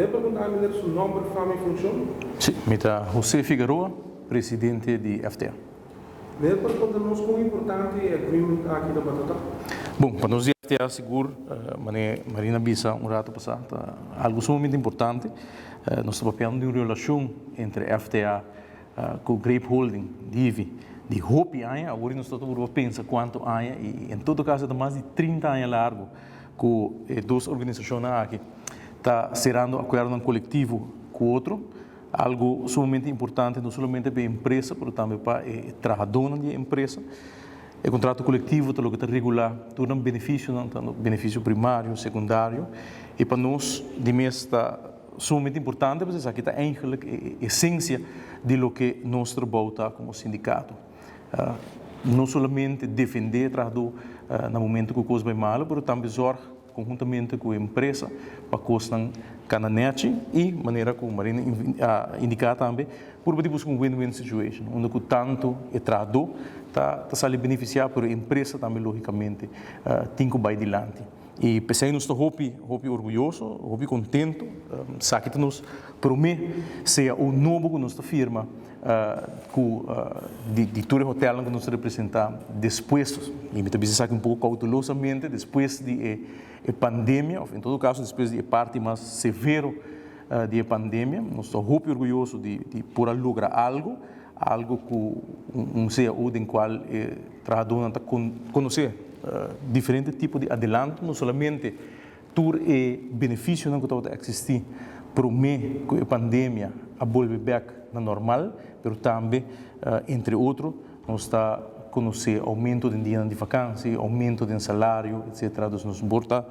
Meneer por konta mi su nòmber, fama i funshon? Sí, mi ta José Figueroa, presidente di FTA. Meneer por konta nos kon importante e agreement aki tabata ta? Bon, pa nos di FTA sigur, manera Marina a bisa un rato pasá, ta algu sumamente importante. Nos ta papiando di un relashon entre FTA ku Grape Holding, Divi, di hopi aña. Awor nos ta purba pensa kuantu aña i en todo kaso ta mas di 30 aña largu ku e dos organisashonnan aki ta serando akuerdonan kolektivo ku otro. Algu sumamente importante no solamente pa e empresa pero tambe pa e trahadónan di e empresa. E kontrato kolektivo ta loke ta regulá tur nan benefisionan, tantu benefisio primario, sekundario i pa nos di mes ta sumamente importante pasobra esaki ta eigenlik e esensia di loke nos trabou ta komo sindikato. No solamente defendé e trahadó na momento ku kos bai malu pero tambe zòrg konhuntamente ku e empresa pa kosnan kana nèchi i manera ku Marina a indiká tambe purba di buska un win-win situation unda ku tantu e trahadó ta ta sali benefisiá pero e empresa tambe lógikamente tin ku bai dilanti. I p'esei nos ta hopi hopi orguyoso, hopi kontentu. Esaki ta nos promé cao nobo ku nos ta firma ku di tur e hotelnan ku nos ta representá despues, i mi ta bisa esaki un poko koutelosamente, despues di e pandemia, òf en todo kaso despues di e parti mas severo di e pandemia. Nos ta hopi orguyoso di por a logra algu, algu ku un cao den kual e trahadónan ta konosé diferente tipo di adelanto, no solamente tur e benefisionan ku tabata eksistí promé ku e pandemia a bolbe bèk na normal, pero tambe entre otro nos ta konosé oumento den dianan di vakansi, oumento den salario, etsetera. Dus nos por ta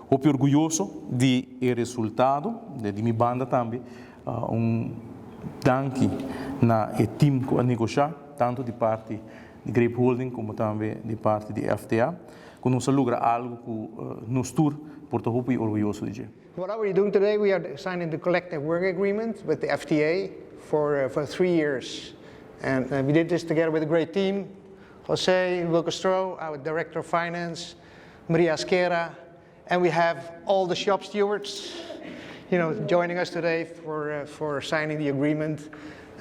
hopi orguyoso di e resultado. Di mi banda tambe un danki na e tim ku a negoshá, tantu di parti di Grape Holding komo tambe di parti di FTA. Ku nos a logra algu ku nos tur por ta hopi orguyoso di dje. What are we doing today? We are signing the collective work agreement with the FTA for 3 years. And we did this together with a great team. Jose Wilkestro, our Director of Finance, Maria Esquera, and we have all the shop stewards joining us today for signing the agreement.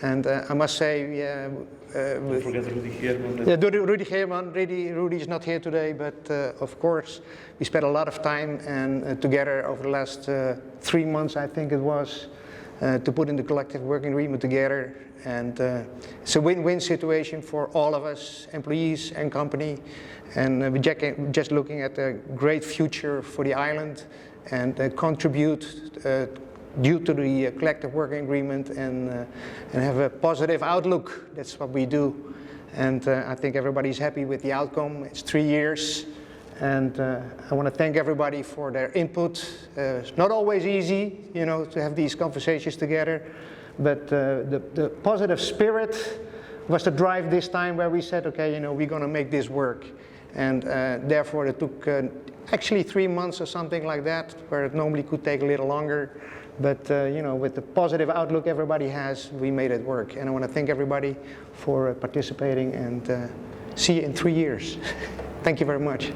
And I must say, Don't forget Rudy Geerman. Yeah, Rudy Geerman. Rudy is not here today, but of course we spent a lot of time and together over the last 3 months, I think it was, to put in the collective working agreement together. And it's a win-win situation for all of us, employees and company. And we're just looking at a great future for the island and contribute due to the collective working agreement and have a positive outlook. That's what we do. And I think everybody's happy with the outcome. It's 3 years. And I want to thank everybody for their input. It's not always easy to have these conversations together. But the positive spirit was the drive this time where we said, "Okay, we're going to make this work." And therefore it took actually 3 months or something like that, where it normally could take a little longer. But with the positive outlook everybody has, we made it work. And I want to thank everybody for participating and see you in 3 years. Thank you very much.